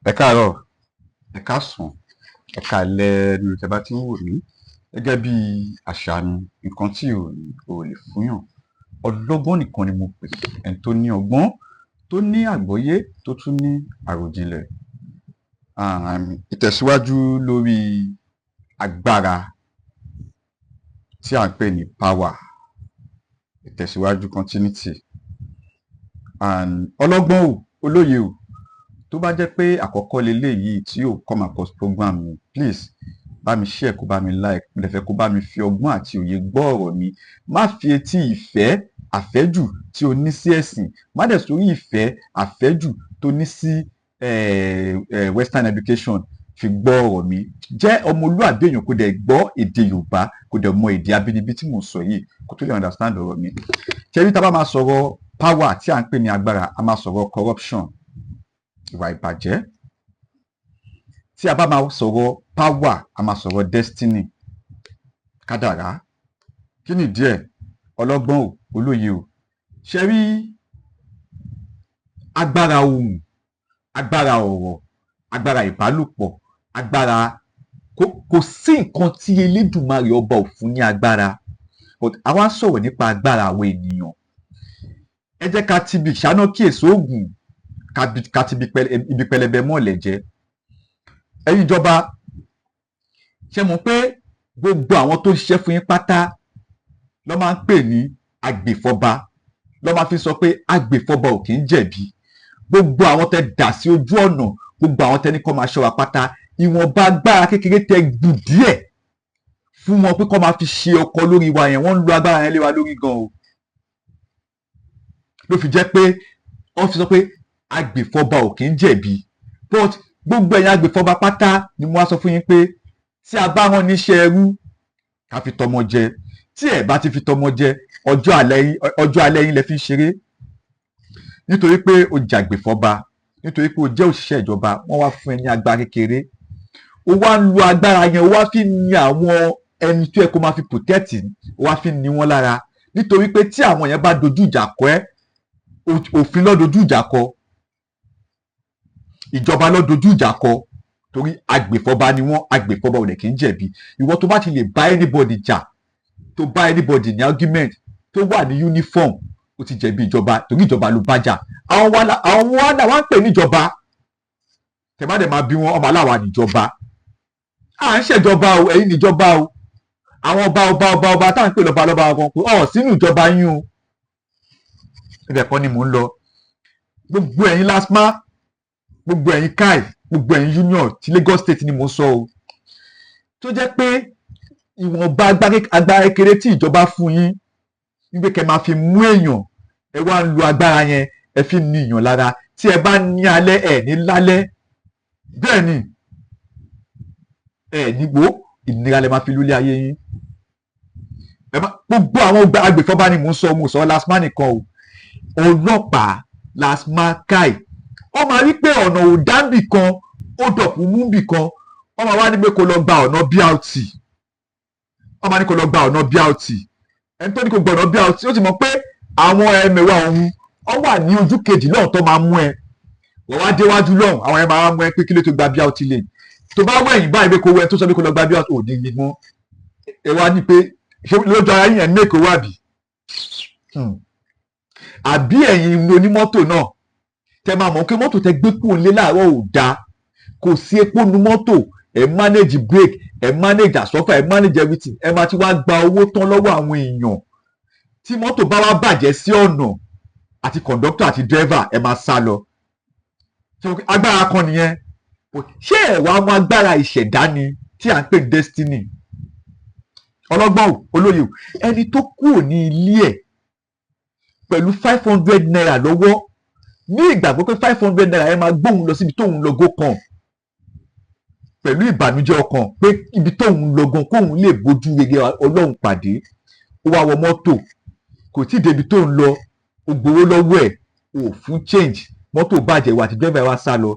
Ẹ káàárọ̀, ẹ káàsán, ẹ káalẹ́ níbi tẹ́ bá ti ń wò mí. Gẹ́gẹ́ bí àṣà mi, nǹkan tí ò ní o lè fúnyàn. Ọlọ́gbọ́n nìkan ni mo pè, ẹni tó ní ọgbọ́n, tó ní àgbọ́yé, tó tún ní àròjinlẹ̀. Ìtẹ̀síwájú lórí agbára tí à ń pè ní power. Ìtẹ̀síwájú, continuity. And ọlọ́gbọ́n o, olóye o, tó bá jẹ́ pé àkọ́kọ́ leléyìí tí ò come across program mi, please bá mi share, kó bá mi like. Mo dẹ̀ fẹ́ kó bá mi fi ọgbọ́n àti òye gbọ́ ọ̀rọ̀ mi. Má fi etí ìfẹ́ àfẹ́jù tí o ní sí ẹ̀sìn, má dẹ̀ sórí ìfẹ́ àfẹ́jù tó ní sí western education fi gbọ́ ọ̀rọ̀ mi. Jẹ́ ọmọlúàbí èèyàn, kó dẹ̀ gbọ́ èdè Yorùbá, kó dẹ̀ mọ èdè abínibí tí mò ń sọ yìí, kó tó lè understand ọ̀rọ̀ mi. Ṣé bí tá bá máa sọ̀rọ̀ power tí à ń pè ní agbára, a máa sọ̀rọ̀ corruption, ìwà ìbàjẹ́. Tí a bá máa sọ̀rọ̀ power, a máa sọ̀rọ̀ destiny, kádàrá. Kí ni ìdí ẹ̀? Ọlọ́gbọ́n o, olóye o, ṣe rí agbára ohùn, agbára ọ̀rọ̀, agbára ìbálòpọ̀, agbára, kò sí nǹkan tí Elédùmarè ọba ò fún ní agbára. But àwa ń sọ̀rọ̀ nípa agbára àwọn ènìyàn. Ẹ jẹ́ ká tibi ìṣáná kíyèsí oògùn, ká ti ibi pẹlẹbẹ mọ́ọ̀lẹ̀ jẹ́. Ẹ̀yin ìjọba, ṣe mọ̀ pé gbogbo àwọn tó ń ṣiṣẹ́ fún yín pátá ló máa ń pè ní agbèfọ́ba, ló máa fi sọ pé agbèfọ́ba ò kì í jẹ̀bi. Gbogbo àwọn tẹ dà sí ojú ọ̀nà, gbogbo àwọn tẹ ní kó máa ṣọ́ wa pátá, ìwọ̀nba agbára kékeré tẹ gbù díẹ̀ fún wọn pé kó máa fi ṣe ọkọ lórí wa yẹn, wọ́n ń lo agbára yẹn lé wa lórí gan o. Ló fi jẹ́ pé wọ́n fi sọ pé agbèfọ́ba ò kì í jẹ̀bi. But gbogbo ẹ̀yin agbèfọ́ba pátá ni mo wá sọ fún yín pé tí a bá rán níṣẹ́ ẹrú, ká fi tọmọ jẹ. Tí ẹ bá ti fi tọmọ jẹ, ọjọ́ alẹ́ yín, ọjọ́ alẹ́ yín lẹ fi ń ṣeré. Nítorí pé o jàgbèfọ́ba, nítorí pé o jẹ́ òṣìṣẹ́ ìjọba, wọ́n wá fún ẹ ní agbára kékeré, o wá ń lo agbára yẹn, o wá fi ní àwọn ẹni tó yẹ kó máa fi protect, o wá fi ní wọn lára. Nítorí pé tí àwọn yẹn bá dojú ìjà kọ ẹ́, òfin ló dojú ìjà kọ, ìjọba ló dojú ìjà kọ, torí agbèfọ́ba ni wọ́n. Agbèfọ́ba ò lè kí ń jẹ̀bi. Ìwọ tó bá ti lè bá anybody jà, tó bá anybody ní argument tó wà ní uniform, ó ti jẹ̀bi ìjọba, torí ìjọba ló bá jà. Àwọn wa là wá ń pè níjọba. Tẹ̀ bá dẹ̀ máa bí wọn, ọmọ aláwa níjọba. À ń ṣèjọba o, ẹ̀yin níjọba o. Àwọn ọba ọba ọba ọba tá à ń pè lọ́ba lọ́ba kan pé ọ̀ sínú ìjọba yín o. Ibẹ̀ kọ́ ni mò ń lọ. Gbogbo ẹ̀yin LASTMA, gbogbo ẹ̀yin KAI, gbogbo ẹ̀yin union ti Lagos State ni mò ń sọ o, tó jẹ́ pé ìwọ̀nba agbára kékeré tí ìjọba fún yín wípé kẹ́ máa fi mú èèyàn, ẹ wá ń lo agbára yẹn, ẹ fi ní èèyàn lára. Tí ẹ bá ní alẹ́, ẹ ní lálẹ́. Bẹ́ẹ̀ ni, ẹ nígbó ìnira lẹ máa fi lólé ayé yín. Ẹ má gbogbo àwọn agbèfọ́ba ni mò ń sọ, mo sọ LASTMA nìkan o, ọlọ́pàá, LASTMA, KAI. Wọ́n máa rí pé ọ̀nà ò dáńbì kan, ó dọ̀pù mú bì kan, wọ́n máa wá ní pé kó lọ gba ọ̀nà BRT. Wọ́n máa ní kó lọ gba ọ̀nà BRT. Ẹni tó ní kó gba ọ̀nà BRT, ó ti mọ̀ pé àwọn ẹmẹ̀wà òun wọ́n wà ní ojú kejì lọ́hùn tó máa mú ẹ. Wọ́n wá déwájú lọ́hùn, àwọn ẹ máa mú ẹ pé kí ló tó gba BRT lane. Tó bá wẹ̀yìn báyìí pé kó wẹ tó sọ pé kó lọ gba BRT, ò ní rí mọ́. Ẹ wá ní pé ṣé lójú ara yín ẹ̀ ń mẹ́kọ̀ọ́ wà bí? Àbí ẹ̀yin onímọ́tò náà, tẹ máa mọ̀ pé mọ́tò tẹ gbé kúrò nílé láàárọ̀ ò dáa, kò sí epo nu mọ́tò, ẹ manage brake, ẹ manage àsọ́fà, ẹ manage everything, ẹ máa ti wá gba owó tán lọ́wọ́ àwọn èèyàn. Tí mọ́tò bá wá bàjẹ́ sí ọ̀nà, àti conductor àti driver, ẹ máa sá lọ. So, agbára kan nìyẹn. Ṣé ẹ wá mú agbára ìṣẹ̀dá ni tí à ń pè ní destiny? Ọlọ́gbọ́n o, olóye o, ẹni tó kúrò ní ilé ẹ̀ pẹ̀lú ₦500 lọ́wọ́, ní ìgbàgbọ́ pé ₦500 yẹn máa gbóhùn lọ síbi tóun lọ go kan, pẹ̀lú ìbànújẹ́ ọkàn pé ibi tóun lọ gan kóun lè bójú rere Ọlọ́run pàdé, ó wá wọ mọ́tò, kò tí ì débi tóun lọ, ó gbowó lọ́wọ́ ẹ̀, ò fún change, mọ́tò bàjẹ́, ìwà àti driver wá sá lọ.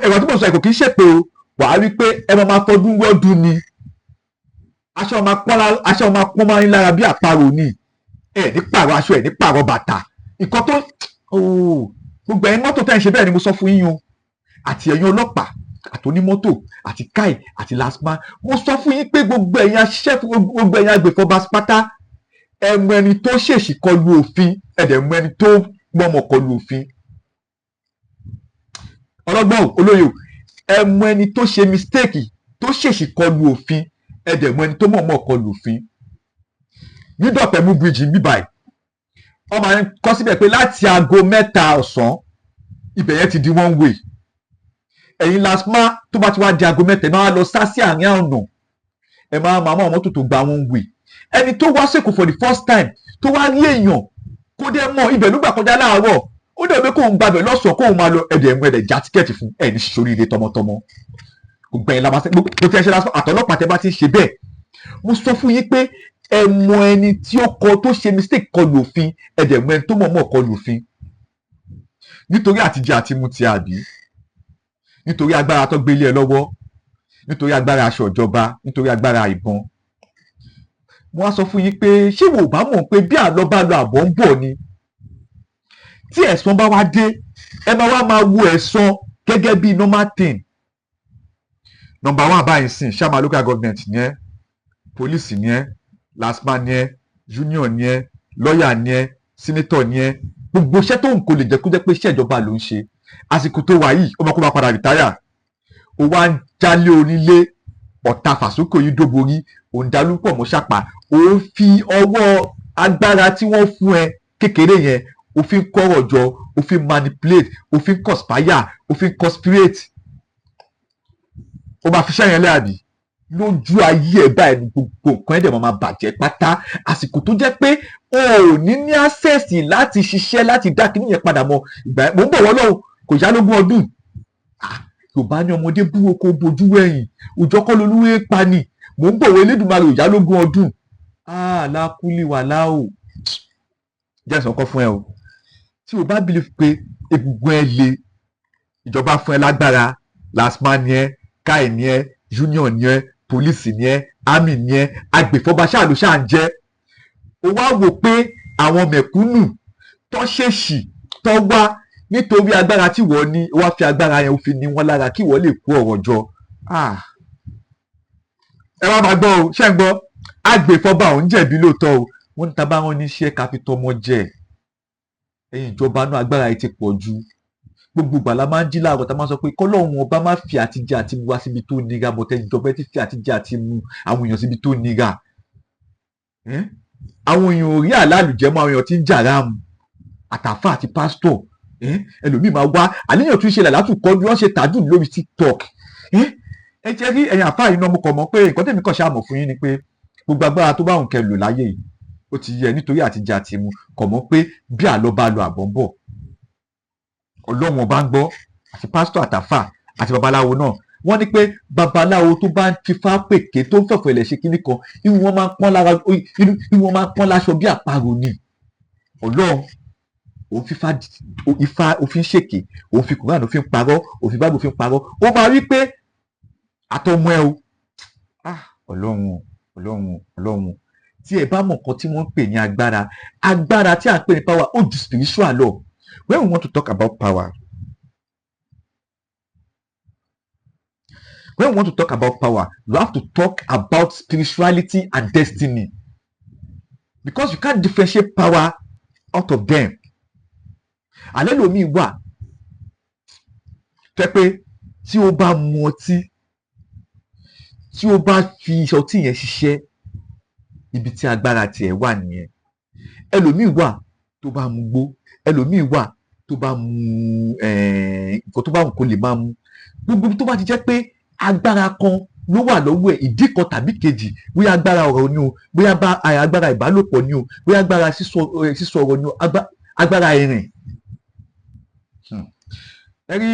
Ẹ̀wà tí mo sọ ẹ̀ kò kí ń ṣèpè o. Wàá rí pé ẹ máa máa fọdún wọ́dún ni, aṣọ máa pọ́n máa ń lára bí àparò ni. Ẹ ní pààrọ̀ aṣọ, ẹ ní pààrọ̀ bàtà. Nǹkan tó Ooo, gbogbo ẹ̀yin mọ́tò tẹ́ ń ṣe bẹ́ẹ̀ ni mo sọ fún yín o, àti ẹ̀yin ọlọ́pàá, àtonímọ́tò, àti káì, àti LASTMA. Mo sọ fún yín pé gbogbo ẹ̀yin aṣiṣẹ́, gbogbo ẹ̀yin agbèfọ́ba pátá, ẹ mọ ẹni tó ṣèṣì kọlu òfin, ẹ dẹ̀ mọ ẹni tó gbọ́mọ kọlu òfin. Ọlọ́gbọ́n o, olóye o, ẹ mọ ẹni tó ṣe mistake, tó ṣèṣì kọlu òfin, ẹ dẹ̀ mọ ẹni tó mọ̀ọ́mọ̀ kọlu òfin. Ní Dọ̀pẹ̀mú Bridge bíbáyìí, wọ́n máa ń kọ́ síbẹ̀ pé láti aago 3 ọ̀sán, ibẹ̀ yẹn ti di one way. Ẹ̀yin LASTMA, tó bá ti wá di aago 3, ẹ máa lọ sá sí àárín ọ̀nà, ẹ máa máa mọ mọ́tò tó gba one way. Ẹni tó wá sẹ́kọ̀ọ́ for the first time, tó wá rí èèyàn kó dẹ́ mọ̀ ibẹ̀ ló gbà kọjá láàárọ̀, ó dẹ̀ pé kóun gbàbẹ̀ lọ́sàn-án, kóun máa lọ, ẹ̀dẹ̀ mú ẹ̀dẹ̀ já ticket fún ẹ̀ ní sóríire tọmọtọmọ. Gbogbo ẹ̀yin lamásẹ́, gbogbo tí ẹ ṣe lásán àtọlọ́pàá tẹ bá ti ń ṣe bẹ́ẹ̀, mo sọ fún yín pé ẹ mọ ẹni tí ó kọ tó ṣe mistake kọlu òfin, ẹ dẹ̀ mọ ẹni tó mọ̀ọ́mọ̀ kọlu òfin nítorí àtijẹ àti mu ti, àbí nítorí agbára tó gbélé ẹ lọ́wọ́, nítorí agbára aṣọ ìjọba, nítorí agbára ìbọn. Mo wá sọ fún yín pé ṣé wò bá mọ̀ pé bí àlọ́ bá lọ, àbọ̀ ń bọ̀ ni? Tí ẹ̀san bá wá dé, ẹ máa wá máa wo ẹ̀san gẹ́gẹ́ bí normal thing. Number one báyìí sìn, chairman local government ni ẹ́, police ni ẹ́, LASTMA ni ẹ́, union ni ẹ́, lawyer ni ẹ́, senator ni ẹ́, gbogbo iṣẹ́ tó ń kó lè jẹ́ kó jẹ́ pé iṣẹ́ ìjọba ló ń ṣe. Àsìkò tó wà yìí, ó máa kó máa padà retire. Ó wá ń jálé onílé, ọ̀tá fàsókò yìí dóborí, òun dalúpọ̀ mọ́ ṣàpà, òun fi ọwọ́ agbára tí wọ́n fún ẹ kékeré yẹn, òfin kọ́rọ̀ jọ, òfin manipulate, òfin conspire, òfin conspirate. Ó máa fi iṣẹ́ yẹn lẹ́ àbí lójú ayé ẹ̀ báyìí ní gbogbo nǹkan ẹ̀ dẹ̀ máa bàjẹ́ pátá. Àsìkò tó jẹ́ pé o ò ní ní access láti ṣiṣẹ́ láti dá kíní yẹn padà mọ́, ìgbà yẹn mò ń bọ̀ wọ́n lọ́wọ́ kò yá lógún ọdún. Yorùbá ní ọmọdé bú oko bojú wẹ̀yìn, òjò kọ́ lolúwé pa ni. Mò ń bọ̀ wọ Elédùmarè, ò yá lógún ọdún. Lákúlì wà láò jẹ́ ìsọ̀kọ́ fún ẹ o. Tí o bá believe pé egungun ẹ le, ìjọba fún ẹ lágbára, LASTMA ni ẹ, káì ni ẹ, union ni ẹ, police ni ẹ, army ni ẹ, agbèfọ́ba ṣáà ló ṣáà ń jẹ́, o wá wò pé àwọn mẹ̀kúnnù tó ṣèṣì tó wá nítorí agbára tí wọ́n ní, wá fi agbára yẹn fi ní wọ́n lára kí wọ́n lè kó ọ̀rọ̀ jọ. Ẹ wá máa gbọ́ o, ṣé ń gbọ́? Agbèfọ́ba ò ń jẹ̀bi lóòótọ́ o. Wọ́n ní ta bá wọn níṣẹ́ ká fi tọmọ jẹ. Ẹ̀yin ìjọba náà, agbára yìí ti pọ̀ ju. Gbogbo ìgbà la máa ń jí láàárọ̀ tá a máa sọ pé kọ́lọ́hún ọba má fi àtijẹ àti mu wá síbi tó nira, bọ̀tẹ́ ìjọba ti fi àtijẹ àti mu àwọn èèyàn síbi tó nira. Àwọn èèyàn ò rí àlálù jẹ mọ́, àwọn èèyàn tí ń jà ráàmù àtàfà àti pásítọ̀. Ẹlòmíì máa wá àníyàn tún ṣe làlátù kọ́ bí wọ́n ṣe tàdú lórí TikTok. Ẹ jẹ́ rí ẹ̀yin àfáà yìí náà, mo kàn mọ̀ pé nǹkan tèmi kàn ṣáà mọ̀ fún yín ni pé gbogbo agbára tó bá òun kẹ lò láyé yìí, ó ti yẹ nítorí àtijẹ àti mu, kàn mọ̀ pé bí àlọ́ bá lọ, àbọ̀ ń bọ̀. Ọlọ́run ọba ń gbọ́. Àti pásítọ̀, àtàfà àti babaláwo náà, wọ́n ní pé babaláwo tó bá ń fifá pèké, tó ń fẹ̀fọ̀ ilẹ̀ ṣe kíní kan, irú wọn máa ń pọ́n lára, irú wọn máa ń pọ́n láṣọ bí àparò ni. Ọlọ́run, òun fífá ifá, òfin ṣèké, òun fi Kùránì, òfin parọ́, òfin báàbò, òfin parọ́. Ó máa rí pé àtọmọ ẹ o. Ọlọ́run, Ọlọ́run, Ọlọ́run, tí ẹ bá mọ̀ nǹkan tí wọ́n ń pè ní agbára, agbára tí à ń pè ní power, ó ju spiritual lọ. When we want to talk about power, when we want to talk about power, you have to talk about spirituality and destiny, because you can't differentiate power out of them. Alẹ́ lomi wà tẹ́ pé tí ó bá mu ọtí, tí ó bá fi ọtí yẹn ṣiṣẹ́, ibi tí agbára tiẹ̀ wà nìyẹn. Ẹlòmíì wà tó bá mu gbó, ẹlòmíì wà tó bá mu nǹkan tó bá wù kó lè máa mu. Gbogbo tó bá ti jẹ́ pé agbára kan ló wà lọ́wọ́ ẹ̀, ìdí kan tàbí kejì, bóyá agbára ọ̀rọ̀ ni o, bóyá agbára ìbálòpọ̀ ni o, bóyá agbára sísọ ọ̀rọ̀ ni o, agbára ìrìn. Ẹ rí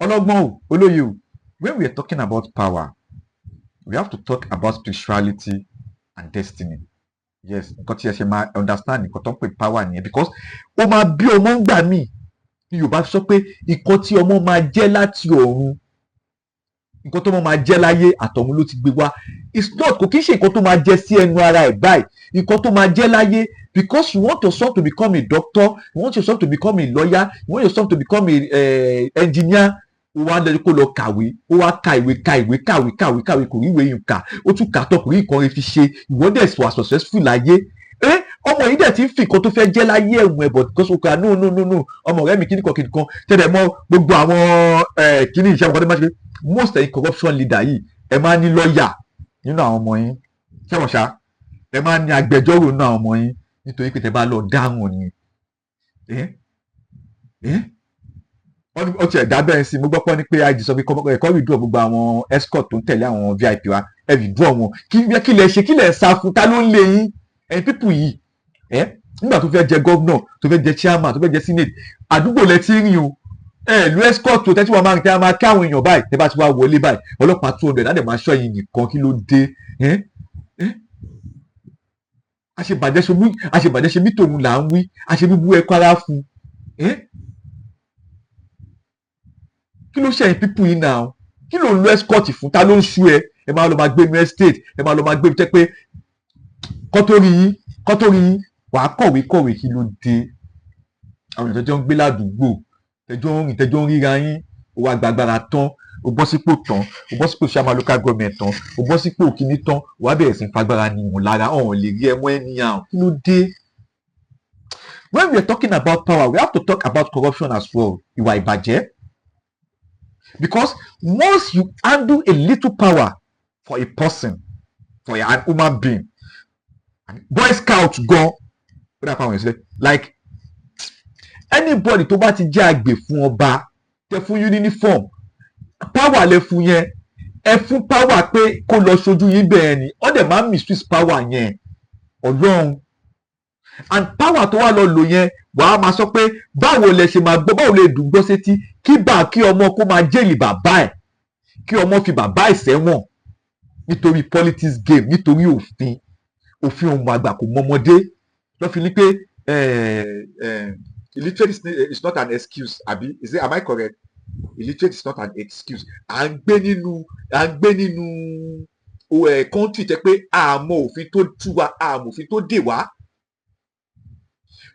ọlọ́gbọ́n o, olóye o, when we are talking about power, we have to talk about spirituality and destiny. Yes, nǹkan tí ẹ ṣe máa understand nǹkan tó ń pè power nìyẹn, because ó máa bí ọmọ ń gbà míì ní Yorùbá sọ pé nǹkan tí ọmọ máa jẹ́ láti ọ̀run, nǹkan tó máa jẹ́ láyé, àtọ̀run ló ti gbé wá. It's not, kò kí ń ṣe nǹkan tó máa jẹ sí ẹnu ara ẹ̀ báyìí, nǹkan tó máa jẹ́ láyé. Because you want your son to become a doctor, you want your son to become a lawyer, you want your son to become a engineer. Ó wá lẹ́nu kó lọ kàwé, ó wá ka ìwé, ka ìwé, kàwé, kàwé, kàwé, kò rí ìwé yìí kà, ó tún kà tán, kò rí nǹkan rẹ̀ fi ṣe. Ìwọ dẹ̀ wà successful láyé. Ẹ ọmọ yìí dẹ̀ ti ń fi nǹkan tó fẹ́ jẹ́ láyé ẹ̀wọ̀n ẹ̀, but because ó kà, no, no, no, no, ọmọ ọ̀rẹ́ mi, kíní kan kíní kan tẹ́lẹ̀ mọ́ gbogbo àwọn kíní ìṣe àwọn kan tó máa ṣe. Most ẹ̀yin corruption leader yìí, ẹ máa ní lọ́ọ̀yà nínú àwọn ọmọ yín. Ṣé wọ́n ṣá ẹ máa ní agbẹjọ́rò nínú àwọn ọmọ yín, nítorí pé tẹ bá lọ dáhùn ni ẹ ẹ ó ti ẹ̀dá bẹ́ẹ̀ sí. Mo gbọ́ pọ́ ní pé IG sọ pé ẹ̀kọ́ withdraw gbogbo àwọn escort tó ń tẹ̀lé àwọn VIP wa. Ẹ withdraw wọn. Kí lẹ ṣe? Kí lẹ sá fún? Ta ló ń lé yín, ẹ̀yin people yìí? Ẹ nígbà tó fẹ́ jẹ governor, tó fẹ́ jẹ chairman, tó fẹ́ jẹ senate, àdúgbò lẹ ti rìn o. Ẹ lu escort tó tẹ́tí wọn máa ń tẹ́, máa kí àwọn èèyàn báyìí. Tẹ́ bá ti wá wọlé báyìí, ọlọ́pàá 200 á dẹ̀ máa ṣọ́ yín nìkan. Kí ló dé? Ẹ ẹ àṣebàjẹ́ ṣe mú, àṣebàjẹ́ ṣe mí tòun là ń wí, àṣebíbú ẹ kọ́ ara fún ẹ. Kí ló ṣe ẹ̀yin people yìí náà? Kí ló ń lo escort fún? Ta ló ń ṣú ẹ? Ẹ máa lọ máa gbé inú estate, ẹ máa lọ máa gbé tẹ́ pé kọ́ tó rí yín, kọ́ tó rí yín, wàá kọ̀wé kọ̀wé. Kí ló dé? Àwọn èèyàn tẹ́jọ́ ń gbé ládùúgbò, tẹ́jọ́ ń rìn, tẹ́jọ́ ń ríra yín, ó wá gbàgbára tán, ó bọ́ sípò tán, ó bọ́ sípò chairman local government tán, ó bọ́ sípò kíní tán, ó wá bẹ̀rẹ̀ sí fagbára ní ìwọ̀n lára ọ̀hún lè rí ẹ mọ́ anyhow. Kí ló dé? When we are talking about power, we have to talk about corruption as well, ìwà ìbàjẹ́, because once you handle a little power for a person, for an human being, boy scout gan, ó dà pa àwọn ìṣẹ̀lẹ̀, like anybody tó bá ti jẹ́ àgbè fún ọba, tẹ fún uniform, power lẹ fún yẹn. Ẹ fún power pé kó lọ ṣojú yín bẹ́ẹ̀ ni. Ó dẹ̀ máa ń misuse power yẹn, ọlọ́run. And power tó wà lọ lò yẹn, wàá máa sọ pé báwo lẹ ṣe máa gbọ́, báwo lè dùn gbọ́ sétí kí bá kí ọmọ kó máa jail bàbá ẹ̀, kí ọmọ fi bàbá ẹ̀ sẹ́wọ̀n nítorí politics game, nítorí òfin. Òfin òun àgbà kò mọmọdé lọ́ fi ní pé illiterate is not an excuse, àbí? Is it, am I correct? Illiterate is not an excuse. À ń gbé nínú country tẹ́ pé àmọ́ òfin tó tú wa, àmọ́ òfin tó dè wá.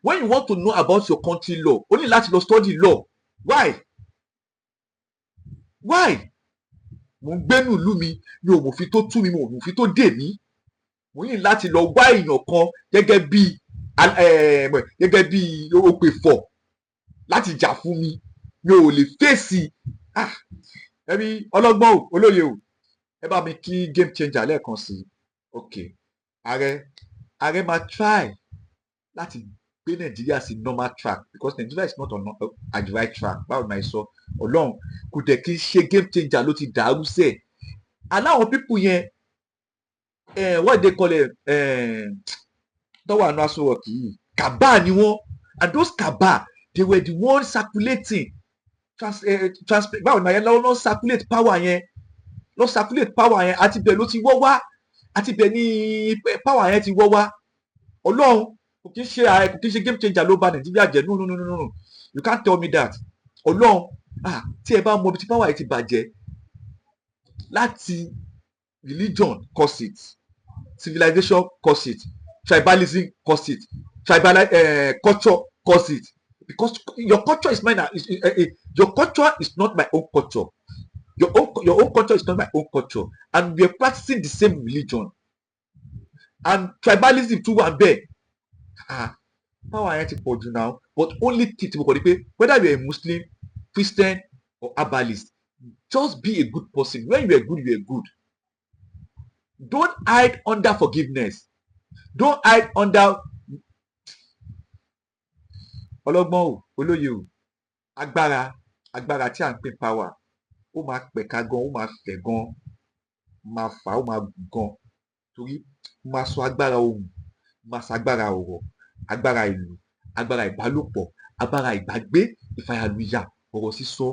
When you want to know about your country law, o ní láti lọ study law. Why? Why? Mo ń gbénú ìlú mi, mi ò mòfin tó tú mi, mo ò mòfin tó dè mí. Mo ní láti lọ wá èèyàn kan gẹ́gẹ́ bí òpèfọ̀ láti jà fún mi. Mi ò lè fèsì. Ah, ẹbí ọlọ́gbọ́n o, olóye o, ẹ bá mi kí game changer lẹ́ẹ̀kan sí i. Ok, ààrẹ máa try láti gbé Nàìjíríà sí normal track, because Nigeria is not on at the right track. Báwo ni màá sọ? Ọlọ́run, kò dẹ̀ kí n ṣe game changer ló ti dàrú sẹ́ẹ̀. Aláwọn people yẹn, what they call it, tọ́wọ́ àánú Aso Rock yìí, cabal ni wọ́n. And those cabal, they were the ones circulating trans báwo ni màá yẹn lọ́wọ́ circulate power yẹn, lọ circulate power yẹn. Àti bẹ́ẹ̀ ló ti wọ́ wá, àti bẹ́ẹ̀ ni power yẹn ti wọ́ wá. Ọlọ́run, kò kí ń ṣe ààrẹ, kò kí ń ṣe game changer ló ba Nàìjíríà jẹ́. No, no, no, no, no, you can't tell me that. Ọlọ́run, ah, tí ẹ bá mọ ibi tí power yẹn ti bàjẹ́ láti, religion cause it, civilization cause it, tribalism cause it, tribal culture cause it, because your culture is mine, your culture is not my own culture, your own culture is not my own culture, and we are practicing the same religion. And tribalism tún wà bẹ́ẹ̀. Ah, power yẹn ti pọ̀ jù now. But only thing tí mo kọ̀ ni pé whether you are a Muslim, Christian or herbalist, just be a good person. When you are good, you are good. Don't hide under forgiveness, don't hide under. Ọlọ́gbọ́n o, olóye o, agbára tí à ń pè power, ó máa pẹ̀ka gan, ó máa fẹ̀ gan, máa fà, ó máa gùn gan, torí ó máa sọ agbára ohùn, máa sọ agbára ọ̀rọ̀, agbára ìlú, agbára ìbálòpọ̀, agbára ìgbàgbé, ìfàyàlùyà, ọ̀rọ̀ sísọ,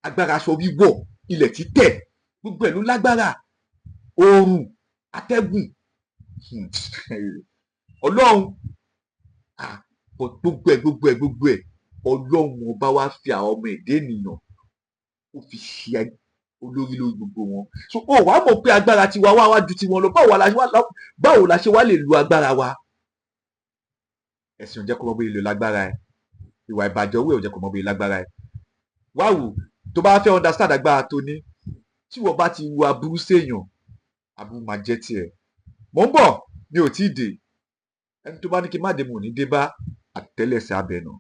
agbára aṣọ wíwọ̀, ilẹ̀ títẹ̀, gbogbo ẹ̀ ló lágbára, oòrùn, atẹ́gùn. Ọlọ́run, ah, but gbogbo ẹ̀, gbogbo ẹ̀, gbogbo ẹ̀, Ọlọ́run Ọba wa fi àwọn ọmọ ẹ̀dá ènìyàn, ó fi ṣe olórí lórí gbogbo wọn. So ó wàá mọ̀ pé agbára tiwa wá wá ju tiwọn lọ. Báwo la ṣe wá lè lo agbára wa? Ẹ̀sìn ò jẹ́ kó mọ bóyá lò lágbára ẹ̀. Ìwà ìbàjẹ́ owó ò jẹ́ kó mọ bóyá lágbára ẹ̀. Wá wò, tó bá fẹ́ understand agbára tó ní, tí wọ́n bá ti wu aburú séèyàn, aburú máa jẹ́ tiẹ̀. Mò ń bọ̀, mi ò tí ì dé. Ẹni tó bá ní kí n má dé, mo ò ní dé bá àtẹ́lẹsẹ̀ abẹ náà.